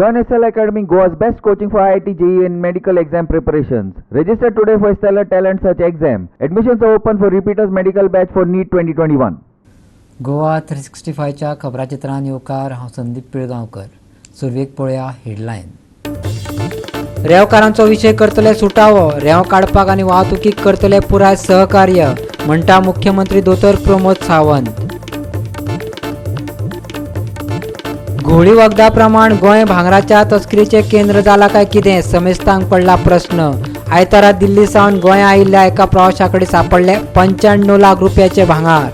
Join Estella Academy, Goa's best coaching for IIT, JEE and medical exam preparations. Register today for Stellar Talent Search exam. Admissions are open for repeaters medical batch for NEET 2021. Goa 365च्या खबराचित्रान येवकार. हांव संदीप पिळगांवकर. सुरवेक पळोवया headline. रेंवकारांचो विशय करतले सुटावो. रेंव काडपाक आनी वाहतुकीक करतले पुराय सहकार्य, म्हणटा मुख्यमंत्री दोतोर प्रमोद सावंत. घोळी वखदा प्रमाण गोंय भांगराच्या तस्करीचें केंद्र जाला काय कितें, समेस्तांक पडला प्रस्न. आयतारा दिल्ली सावन गोंया आयिल्ल्या एका प्रवाशा कडेन सापडले 95 लाख रुपयाचे भांगर.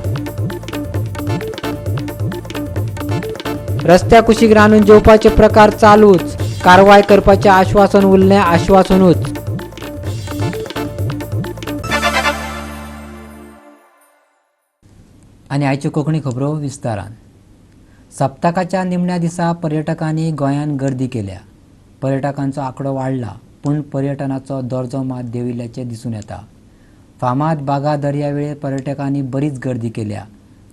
रस्त्या कुशीक रांदून जेवपाचे प्रकार चालूच, कारवाय करपाचें आश्वासन उरलें आश्वासनूच. आनी आयच्यो कोंकणी खबरो विस्तारान. सप्तकाच्या निमण्या दिसा पर्यटकांनी गोंयांत गर्दी केल्या. पर्यटकांचो आंकडो वाडला, पूण पर्यटनाचो दर्जो मात देंविल्ल्याचें दिसून येता. फामाद बागा दर्यावेळेर पर्यटकांनी बरीच गर्दी केल्या.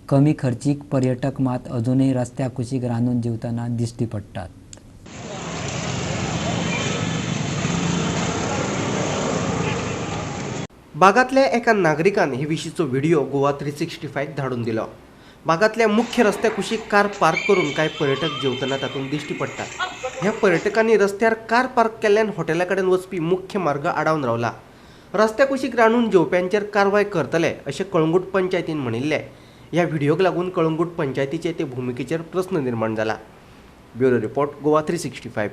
कमी खर्चीक पर्यटक मात अजूनय रस्त्या कुशीक रांदून जेवतना दिश्टी पडटात. बागांतल्या एका नागरिकान हे विशींचो व्हिडिओ गोवा 365 धाडून दिलो. बागांतल्या मुख्य रस्त्या कुशीक कार पार्क करून कांय पर्यटक जेवतना तातूंत दिश्टी पडटात. ह्या पर्यटकांनी रस्त्यार कार पार्क केल्ल्यान हॉटेला कडेन वचपी मुख्य मार्ग आडावन रावला. रस्त्या कुशीक रांदून जेवप्यांचेर कारवाय करतले अशें कळंगूट पंचायतीन म्हणिल्लें. ह्या व्हिडिओक लागून कळंगूट पंचायतीचे ते भुमिकेचेर प्रस्न निर्माण जाला. Bureau report, Goa 365.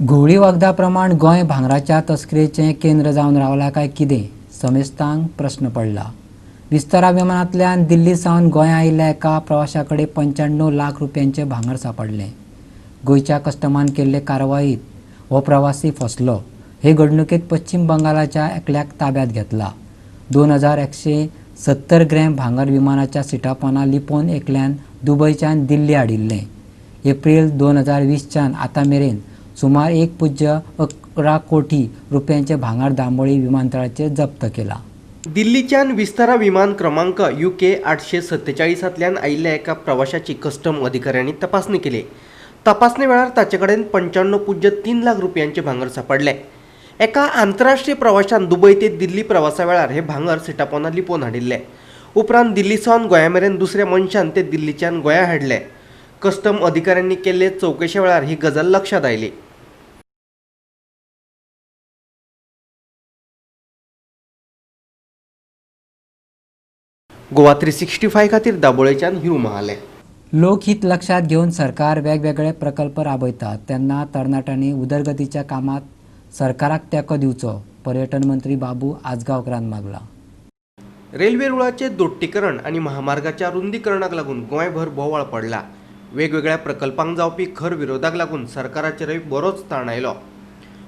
घुंवळी वखदा प्रमाण गोंय भांगराच्या तस्करेचें केंद्र जावन रावलां काय कितें, समेस्तांक प्रस्न पडला. विस्तारा विमानांतल्यान दिल्ली सावन गोंया आयिल्ल्या एका प्रवाशा कडेन 95 लाख रुपयांचें भांगर सापडलें. गोंयच्या कस्टमान केल्ले कारवायेंत हो प्रवासी फसलो. हे घडणुकेंत पश्चिम बंगालाच्या एकल्याक ताब्यांत घेतला. 2170 ग्रॅम भांगर विमानाच्या सिटापोना लिपोवन एकल्यान दुबयच्यान दिल्ली हाडिल्लें. एप्रील 2020च्यान आतां मेरेन सुमार 1.11 कोटी रुपयांचें भांगर दांबोळी विमानतळाचेर जप्त केलां. दिल्लीच्यान विस्तारा विमान क्रमांक UK 847 आयिल्ल्या एका प्रवाशाची कस्टम अधिकाऱ्यांनी तपासणी केली. तपासणे वेळार ताचे कडेन 95.3 लाख रुपयांचे भांगर सापडले. एका आंतरराष्ट्रीय प्रवाशान दुबय ते दिल्ली प्रवासा वेळार हे भांगर सिटापोना लिपोवन हाडिल्ले. उपरांत दिल्ली सावन गोंया मेरेन दुसऱ्या मनशान ते दिल्लीच्यान गोंया हाडले. कस्टम अधिकाऱ्यांनी केल्ले चवकशे वेळार ही गजाल लक्षांत आयली. गोवा 365 खातीर दाबोळेच्यान हिरू महाले. लोकहीत लक्षात घेवन सरकार वेगवेगळे प्रकल्प राबयता तेन्ना तरणाट्यांनी उदरगतीच्या कामात सरकाराक तेंको दिवचो, पर्यटन मंत्री बाबू आजगांवकरान मागला. रेल्वे रुळाचे दोट्टीकरण आनी महामार्गाच्या रुंदीकरणाक लागून गोंयभर बोवाळ पडला. वेगवेगळ्या प्रकल्पांक जावपी खर विरोधाक लागून सरकाराचेरय बरोच ताण आयलो.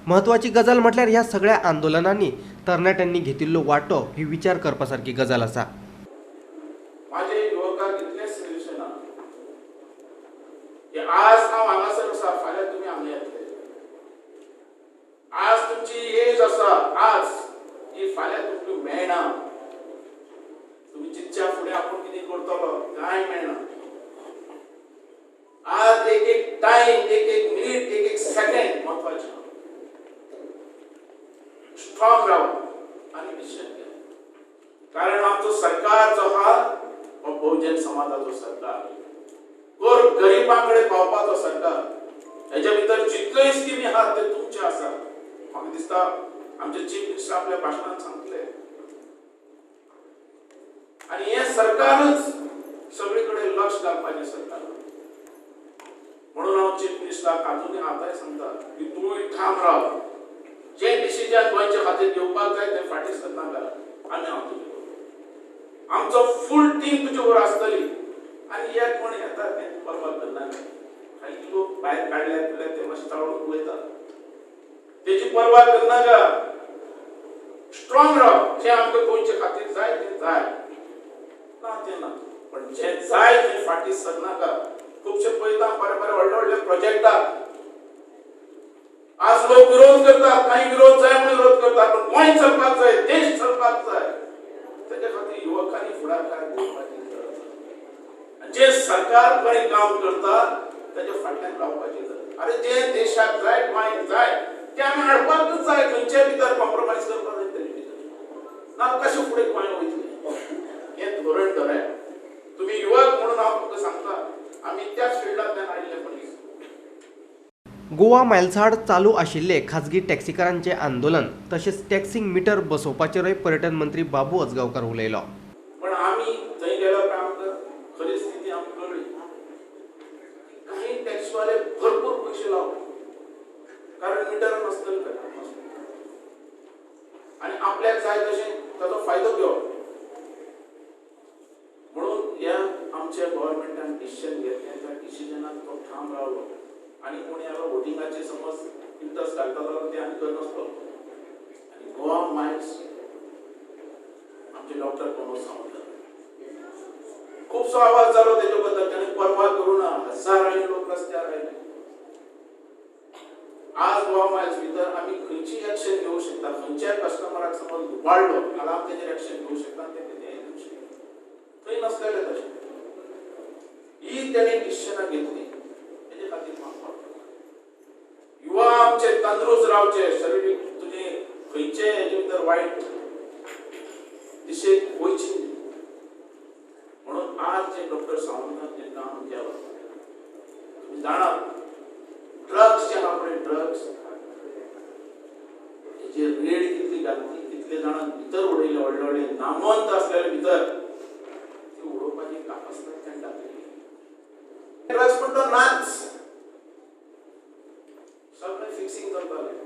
म्हत्वाची गजाल म्हटल्यार ह्या सगळ्या आंदोलनांनी तरणाट्यांनी घेतिल्लो वांटो ही विचार करपा सारकी गजाल आसा. आज हांव हांगासर आसा, फाल्यां तुमी हांगा येतले. आज तुमची एज आसा, आज ही फाल्यां तुमकां मेळना. तुमी चिंतच्या फुडें आपूण कितें करतलो कांय मेळना. आज एक एक टायम, एक एक मिनीट, एक एक सेकंड म्हत्वाचें. स्ट्रॉंग राव आनी डिसिजन घे, कारण आमचो सरकार जो आहा हो बहुजन समाजाचो सरकार, गोर गरिबां कडेन पावपाचो सरकार. हेच्या भितर जितल्योय स्किमी आहात ते तुमचे आसात. म्हाका दिसता आमचे चीफ मिनिस्टर आपल्या भाशणांत सांगतले. आनी हें सरकारच सगळे कडेन लक्ष घालपाचें सरकार. म्हणून हांव चीफ मिनिस्टराक आजुनूय आतांय सांगता की तूं ठाम राव, जें डिसिजन गोंयच्या खातीर घेवपाक जाय तें फाटीं सरनाका. आनी हांव तुजे बरोबर, आमचो फूल टीम तुजे बरोबर आसतली. आनी हे कोण येतात ते परवा करनाका. काही लोक भायर काडल्यात जाल्यार ते मातशे चाळून उलयतात, तेजी परवा करनाका. स्ट्रॉंग राव, जें आमकां गोंयचे खातीर जाय तें जाय, ना तें ना, पण जें जाय तें फाटीं सरनाका. खुबशे पळयता बरे बरे व्हडले व्हडले प्रोजेक्टाक आज लोक विरोध करतात, काही विरोध जाय म्हणून विरोध करतात, पण गोंय चलपाक जाय, देश चलपाक जाय. तेच्या खातीर युवकांनी फुडाकार घेवपाची गरज आसा. जे सरकार बरें काम करता तेच्या फाटल्यान रावपाची गरज. अरे जे देशाक जाय, गोंयांक जाय ते आमी हाडपाकच जाय. खंयच्याय भितर कॉम्प्रोमायज करपाक जाय तेजे भितर ना कशें फुडें गोंय वयतलें. हें धोरण धराय तुमी युवक म्हणून हांव तुमकां सांगता, आमी त्याच फिल्डांतल्यान आयिल्ले मनीस. गोवा मायल्साड चालू आशिल्ले खाजगी टॅक्सीकारांचे आंदोलन तशेंच टॅक्सींक मिटर बसोवपाचेरूय पर्यटन मंत्री बाबू आजगांवकार उलयलो. पण आमी थंय गेल्या उपरांत आमकां खरी स्थिती आमकां कळ्ळी. काही टॅक्सीवाले भरपूर पयशे लावप, कारण मिटर नासतलें आनी आपल्याक जाय तशें ताचो फायदो घेवप. म्हणून ह्या आमच्या गव्हर्मेंटान डिसिजन घेतलें, त्या डिसिजनाक तो ठाम रावलो. आनी कोणी आतां वोटिंगाचे समज इंट्रस्ट घालता जाल्यार ते आनी करनासलो. आनी गोवा मायल्स आमचे डॉक्टर प्रमोद सावंत खुबसो आवाज जालो तेजे बद्दल, ताणें पर्वा करूं ना, हजारांनी लोक रस्त्यार आयले. आज गोवा मायल्स भितर आमी खंयची एक्शन घेवंक शकता, खंयच्याय कस्टमराक समज लुबाडलो जाल्यार आमी तेजेर एक्शन घेवंक शकता आनी तें न्याय दिवंक शकता. थंय नासलेलें तशें. ही तेणें डिसिजनां घेतली तेजे खातीर म्हाका युवा आमचे तंदुरुस्त रावचे, शरिरीक तुजे खंयचे हेजे भितर वायट दिशेक वयची न्ही. म्हणून आज जे डॉक्टर सावंतान जें काम केलां, तुमी जाणात ड्रग्स जे आहा पळय, ड्रग्स हेजेर रेड कितली घातली, कितले जाणांक भितर उडयले, व्हडले व्हडले नामवंत आसलेले भितर ती उडोवपाची कापस्ताद ताणें दाखयली. ड्रग्स पण तो नाच, सगळें फिक्सिंग चलतालें.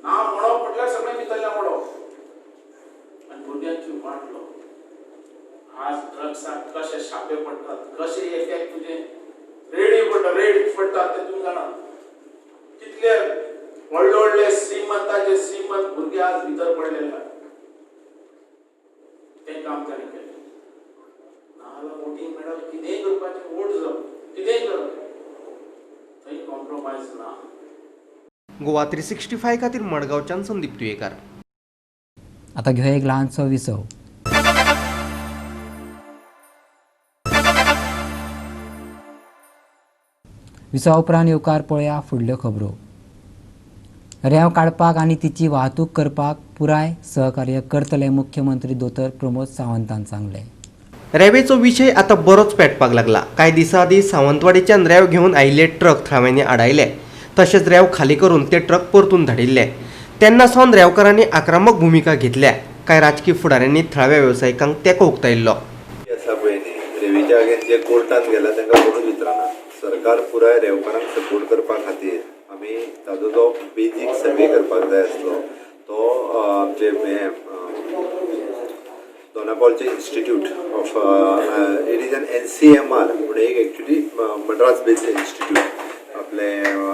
नांव म्हणप म्हटल्यार सगळें भितरलें म्हणप आनी भुरग्यांची वाट लावप. आज ड्रग्साक कशे शापे पडटात, कशे एक एक तुजें रेडी पडटा, रेड पडटात ते तुमी जाणात. कितले व्हडले व्हडले श्रीमंताचे श्रीमंत भुरगे आज भितर पडलेले आहात. तें काम ताणें केलें. नाजाल्यार वोटींग मेळप, कितेंय करपाचें, वोट जावप, कितेंय करप, थंय कॉम्प्रोमायज ना. गोवा 365 खातीर मडगांवच्यान संदीप तुयेकार. आतां घेवया एक ल्हानसो विसव. विसवा उपरांत येवकार पळया फुडल्यो खबरो. रेंव काडपाक आनी तिची वाहतूक करपाक पुराय सहकार्य करतले मुख्यमंत्री दोतोर प्रमोद सावंतान सांगलें. रेंवेचो विशय आतां बरोच पेटपाक लागला. कांय दिसां आदीं सावंतवाडीच्यान रेंव घेवन आयिल्ले ट्रक थळाव्यांनी आडायले, तशेंच रेंव खाली करून ते ट्रक परतून धाडिल्ले. तेन्ना सावन रेंवकारांनी आक्रमक भुमिका घेतल्या. कांय राजकी फुडाऱ्यांनी थळाव्या वेवसायिकांक तेंको उक्तायिल्लो. आसा पळय न्ही, रेंवेच्या अगेन्स्ट जे कोर्टान गेला तांकां कोणूच विचारना. सरकार पुराय रेंवकारांक सपोर्ट करपा खातीर आमी ताजो जो बेजीक सर्वे करपाक जाय आसलो तो आमचे हें दोनापावलचे institute of it is an NCMR म्हणून एक एक्चुली मद्रास बेस्ड इन्स्टिट्यूट आपले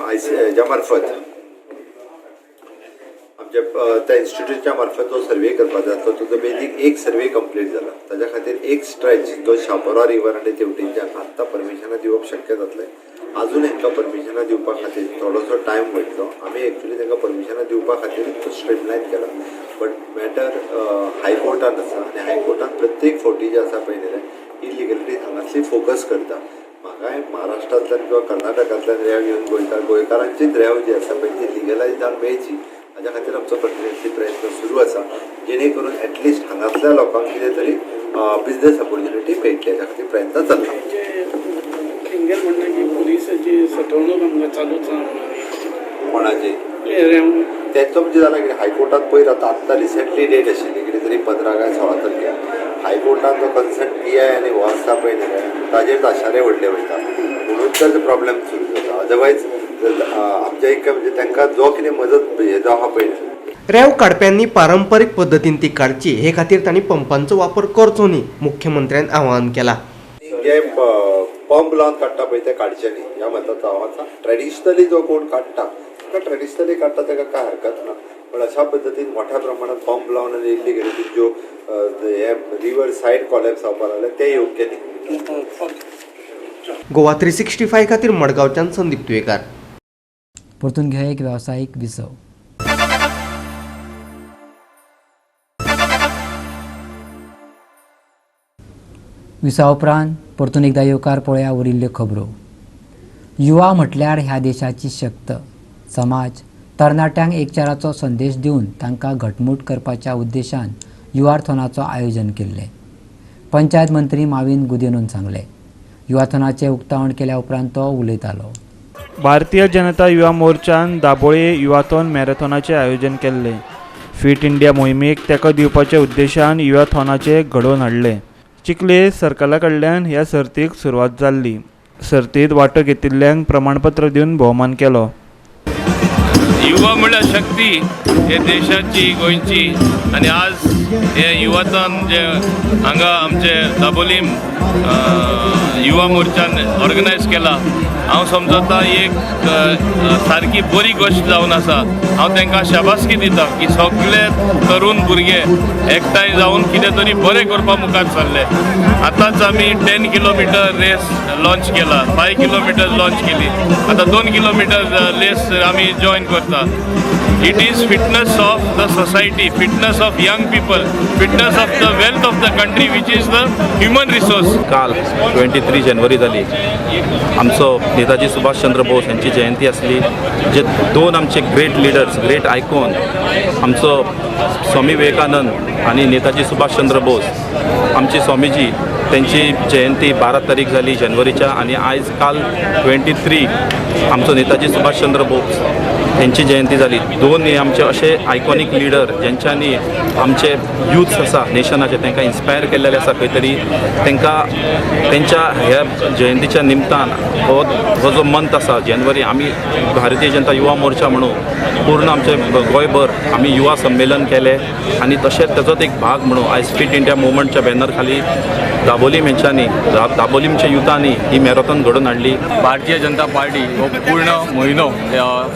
आयसी हेज्या मार्फत आमच्या त्या इन्स्टिट्यूटच्या मार्फत जो सर्वे करपाक जाय आसलो तो बेजीक एक सर्वे कंप्लीट जाला. ताज्या खातीर एक स्ट्रेच जो शापोरा रिवर आनी तेवटेनच्यान आत्तां परमिशनां दिवप शक्य जातलें. आजून हांकां परमिशनां दिवपा खातीर थोडोसो टायम वयतलो. आमी एक्चुली तांकां परमिशनां दिवपा खातीर तो स्ट्रीमलायन केला, बट मॅटर हायकोर्टान आसा आनी हायकोर्टान प्रत्येक फावटी जे आसा पळय न्ही इलिगलिटी हांगासली फोकस करता. म्हाकाय महाराष्ट्रांतल्यान किंवा कर्नाटकांतल्यान रेंव येवन गोंयकारांचीच रेंव जी आसा पळय ती लिगलायज जावन मेळची हाज्या खातीर आमचो कंटिन्युअसली प्रयत्न सुरू आसा, जेणे करून एटलिस्ट हांगासल्या लोकांक कितें तरी बिजनेस ऑपॉर्च्युनिटी मेळटली हाज्या खातीर प्रयत्न चल्ला. तेंगेल म्हणणें की पुलिसाची सटवणूक आमकां चालूच आहा. कोणाची रेंव तेंचो म्हणजे जाला कितें, हायकोर्टान पयर आतां आत्तां रिसंटली डेट आशिल्ली कितें तरी 15 काय 16 तारखेक हायकोर्टान जो कन्सर्न पी I आनी हो आसता पळय न्ही ताजेर ताशारे व्हडले वयता, म्हणून तर प्रॉब्लेम सुरू जाता. अदरवायज आमच्या एक म्हणजे तांकां जो कितें मदत हे जो आहा पळय न्ही. रेंव काडप्यांनी पारंपरीक पद्दतीन ती काडची हे खातीर तांणी पंपांचो वापर करचो न्ही मुख्यमंत्र्यान आवाहन केलां. जे पंप लावन काडटा पळय ते काडचे न्ही ह्या मताचो हांव आसा. ट्रेडिशनली जो कोण काडटा ताका ट्रेडिशनली काडटा ताका कांय हरकत ना, पण अशा पद्दतीन मोठ्या प्रमाणात पंप लावन आनी इल्लिगली ज्यो हे रिवर सायड कॉलॅप्स जावपाक लागले ते योग्य न्ही. गोवा 365 खातीर मडगांवच्यान संदीप तुयेकार. परतून घेवया एक वेवसायीक विसव. विसवा उपरांत परतून एकदां येवकार पळया उरिल्ल्यो खबरो. युवा म्हटल्यार ह्या देशाची शक्त. समाज तरणाट्यांक एकचाराचो संदेश दिवन तांकां घटमूट करपाच्या उद्देशान युवाथॉनाचो आयोजन केल्लें. पंचायत मंत्री माविन गुदिन्होन सांगलें. युवाथॉनाचें उक्तावण केल्या उपरांत तो उलयतालो. भारतीय जनता युवा मोर्चान दाबोळे युवाथॉन मॅरेथॉनाचें आयोजन केल्लें. फिट इंडिया मोहिमेक तेंको दिवपाच्या उद्देशान युवाथॉनाचें घडोवन हाडलें. चिखले सर्कला कडल्यान ह्या सर्तीक सुरवात जाल्ली. सर्तींत वांटो घेतिल्ल्यांक प्रमाणपत्र दिवन भोवमान केलो. युवा म्हळ्यार शक्ती हे देशाची, गोंयची. आनी आज हे युवाथॉन जे हांगा आमचे दाबोलीम युवा मोर्चान ऑर्गनायज केला, हांव समजता एक सारकी बरी गोश्ट जावन आसा. हांव तांकां शाबासकी दिता की सगळे तरुण भुरगे एकठांय जावन कितें तरी बरें करपा मुखार सरले. आतांच आमी 10 किलोमिटर रेस लॉंच केला, 5 किलोमिटर लॉंच केली, आतां 2 किलोमिटर रेस आमी जॉयन करता. It is fitness of the society, fitness of young people, fitness of the wealth of the country, which is the human resource. काल 23 जनवरी जाली, आमचो नेताजी सुभाषचंद्र बोस यांची जयंती आसली. जे दोन आमचे ग्रेट लिडर्स, ग्रेट आयकॉन, आमचो स्वामी विवेकानंद आनी नेताजी सुभाषचंद्र बोस, आमची स्वामीजी, त्यांची जयंती 12 तारीख जाली जनवरीच्या आनी आयज काल 23 आमचो नेताजी सुभाषचंद्र बोस यांची जयंती जाली. दोन हे आमचे असे आयकॉनीक लिडर ज्यांच्यांनी आमचे युथ्स आसा नेशनाचे तांकां इन्स्पायर केल्लेले आसा. खंय तरी तांकां तेंच्या ह्या जयंतीच्या निमतान हो हो जो मंथ आसा जानेवारी, आमी भारतीय जनता युवा मोर्चा म्हणून पूर्ण आमचे गोंयभर आमी युवा संमेलन केलें आनी तशेंच ताजोच एक भाग म्हणून आयज फिट इंडिया मुवमेंटच्या बॅनर खाली दाबोलीम हेंच्यांनी, दाबोलीमच्या युथांनी ही मॅरेथॉन घडोवन हाडली. भारतीय जनता पार्टी हो पूर्ण म्हयनो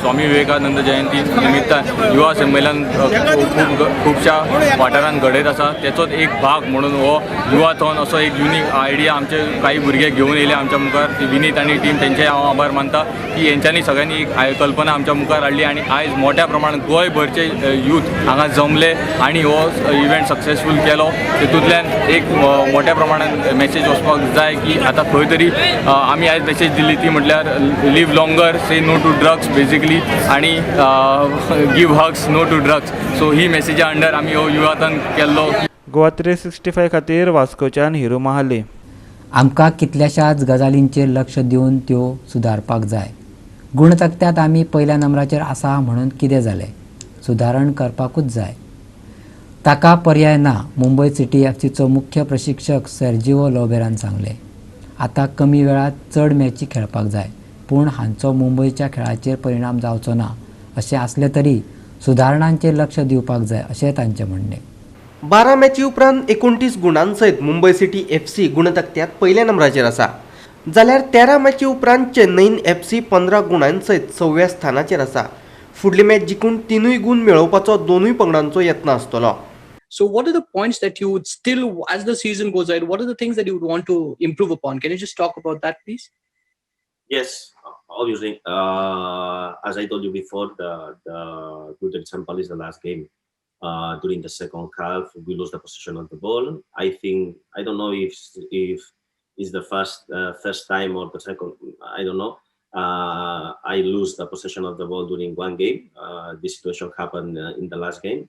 स्वामी विवेकानंद जयंती निमित्तान युवा संमेलन खूब खुबश्या वाठारांत घडयत आसा. तेचोच एक भाग म्हणून हो युवाथॉन असो एक युनीक आयडिया आमचे काही भुरगे घेवन येयले आमच्या मुखार. विनीत आनी टीम, तेंचे हांव आभार मानता की हेंच्यांनी सगळ्यांनी एक कल्पना आमच्या मुखार हाडली आनी आयज मोठ्या प्रमाणात गोंयभरचे यूथ हांगा जमले आनी हो इव्हेंट सक्सेसफूल केलो. तितूंतल्यान एक मोठ्या प्रमाणात मॅसेज वचपाक जाय की आतां खंय तरी आमी आयज मॅसेज दिली ती म्हटल्यार live longer, say no to drugs basically आनी give hugs, no to drugs. So ही मॅसेजा अंडर आमी हो युवाथॉन केल्लो. गोवा 365 खातीर वास्कोच्यान हिरू महाले. आमकां कितल्याशाच गजालींचेर लक्ष दिवन त्यो सुदारपाक जाय. गुणतकट्यांत आमी पयल्या नंबराचेर आसा म्हणून कितें जालें? सुदारण करपाकूच जाय, ताका पर्याय ना. मुंबय सिटी एफसीचो मुख्य प्रशिक्षक सर्जिओ लोबेरान सांगलें. आतां कमी वेळात चड मॅची खेळपाक जाय, पूण हांचो मुंबयच्या खेळाचेर परिणाम जावचो ना. अशें आसलें तरी सुदारणांचेर लक्ष दिवपाक जाय अशें तांचें म्हणणें. 12 मॅची उपरांत 29 गुणां सयत मुंबय सिटी एफ सी गुणतकट्यांत पयल्या नंबराचेर आसा, जाल्यार 13 मॅची उपरांत चेन्नईन एफ सी 15 गुणां सयत 6व्या स्थानाचेर आसा. फुडली मॅच जिखून 3 गूण मेळोवपाचो दोनूय पंगडांचो यत्न आसतलो. So what are the points that you would still, as the season goes ahead, what are the things that you would want to improve upon? Can you just talk about that, please? Yes, obviously. As I told you before, the good example is the last game. During the second half, we lost the possession of the ball. I think, I don't know if it's the first time or the second, I don't know. I lose the possession of the ball during one game. This situation happened in the last game.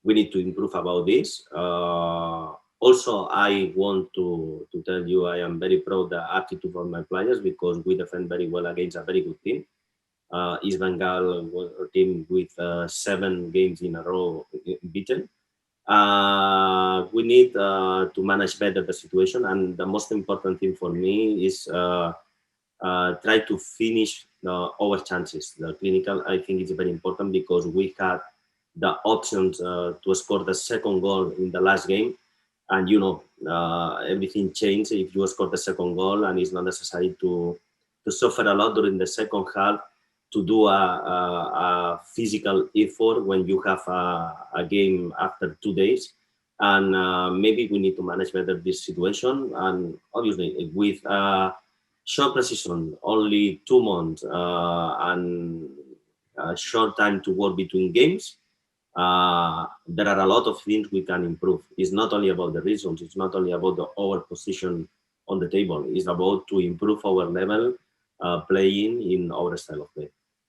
We need to improve about this. Also, I want to tell you I am very proud the attitude of my players because we defend very well against a very good team. East Bengal team with 7 games in a row beaten. We need to manage better the situation, and the most important thing for me is try to finish our chances. The clinical, I think, is very important because we had the options to score the second goal in the last game, and you know, everything changed if you score the second goal, and it's not necessary to suffer a lot during the second half to do a physical effort when you have a game after 2 days. And maybe we need to manage better this situation. And obviously with short precision, only 2 months and a short time to work between games, there are a lot of things we can improve. It's not only about the results, it's not only about our position on the table, it's about to improve our level playing in our style of play.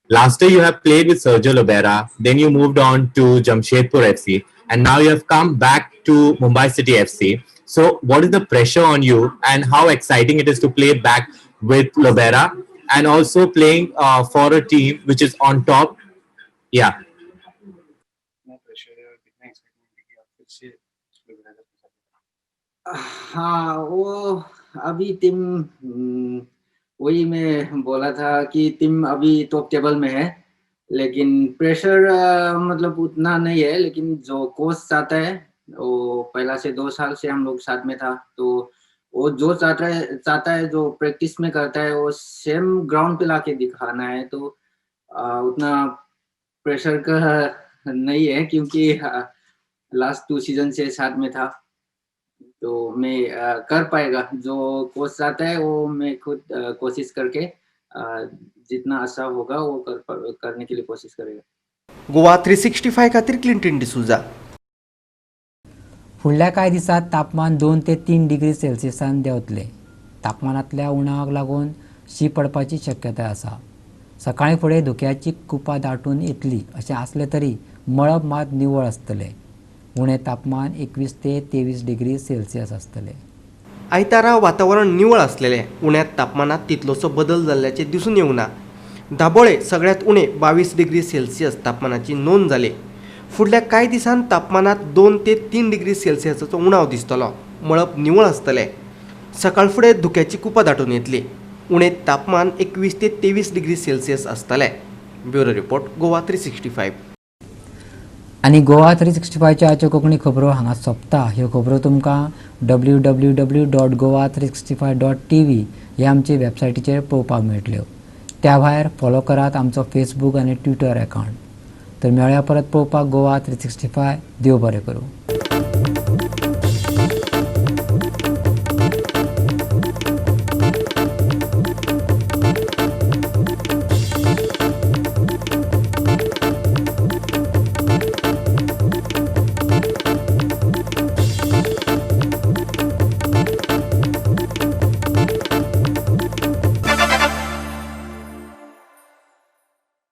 Last year you have played with Sergio Lobera, then you moved on to Jamshedpur FC, and now you have come back to Mumbai City FC. So what is the pressure on you, and how exciting it is to play back with Lobera and also playing for a team which is on top? Yeah. हाँ, वो अभी team वही मैं बोला था कि team अभी top table में है, लेकिन प्रेशर मतलब उतना नहीं है। लेकिन जो कोच चाहता है वो पहला से 2 साल से हम लोग साथ में था, तो वो जो चाहता है जो प्रैक्टिस में करता है वो सेम ग्राउंड पे लाके दिखाना है। तो उतना प्रेशर का नहीं है क्योंकि लास्ट 2 सीजन से साथ में था, तो मैं कर पाएगा जो कोच चाहता है वो मैं खुद कोशिश करके जितना अच्छा होगा वो करने के लिए कोशिश करेगा। गोवा 365 खातीर क्लिंटन डिसुजा। फुडल्या कांय दिसांत तापमान 2 ते 3 डिग्री सेल्सियसान देंवतलें। तापमानांतल्या उणावाक लागून शी पडपाची शक्यताय आसा। सकाळीं फुडें धुक्याची कुपां दाटून येतली अशें आसलें तरी मळब मात निवळ आसतलें। उणें तापमान 21 ते 23 डिग्री सेल्सियस आसतलें। आयतारा वातावरण निवळ आसलेलें। उण्या तापमानात तितलोसो बदल जाल्ल्याचें दिसून येवना। दाबोळे सगळ्यांत उणें 22 डिग्री सेल्सियस तापमानाची नोंद जाली। फुडल्या कांय दिसांत तापमानात 2 ते 3 डिग्री सेल्सियसाचो उणाव दिसतलो। मळब निवळ आसतलें। सकाळ फुडें धुक्याची कुपां दाटून येतली। उणें तापमान 21 ते 23 डिग्री सेल्सियस आसतलें। Bureau report, Goa 365। आनी गोवा 365च्या आजच्यो कोंकणी खबरो हांगा सोंपता। ह्यो खबरो तुमकां www.goa365.tv ह्या आमचे वेबसायटीचेर पळोवपाक मेळटल्यो। त्या भायर फॉलो करात आमचो फेसबूक आनी ट्विटर अकावंट। तर मेळया परत पळोवपाक गोवा 365। देव बरें करूं।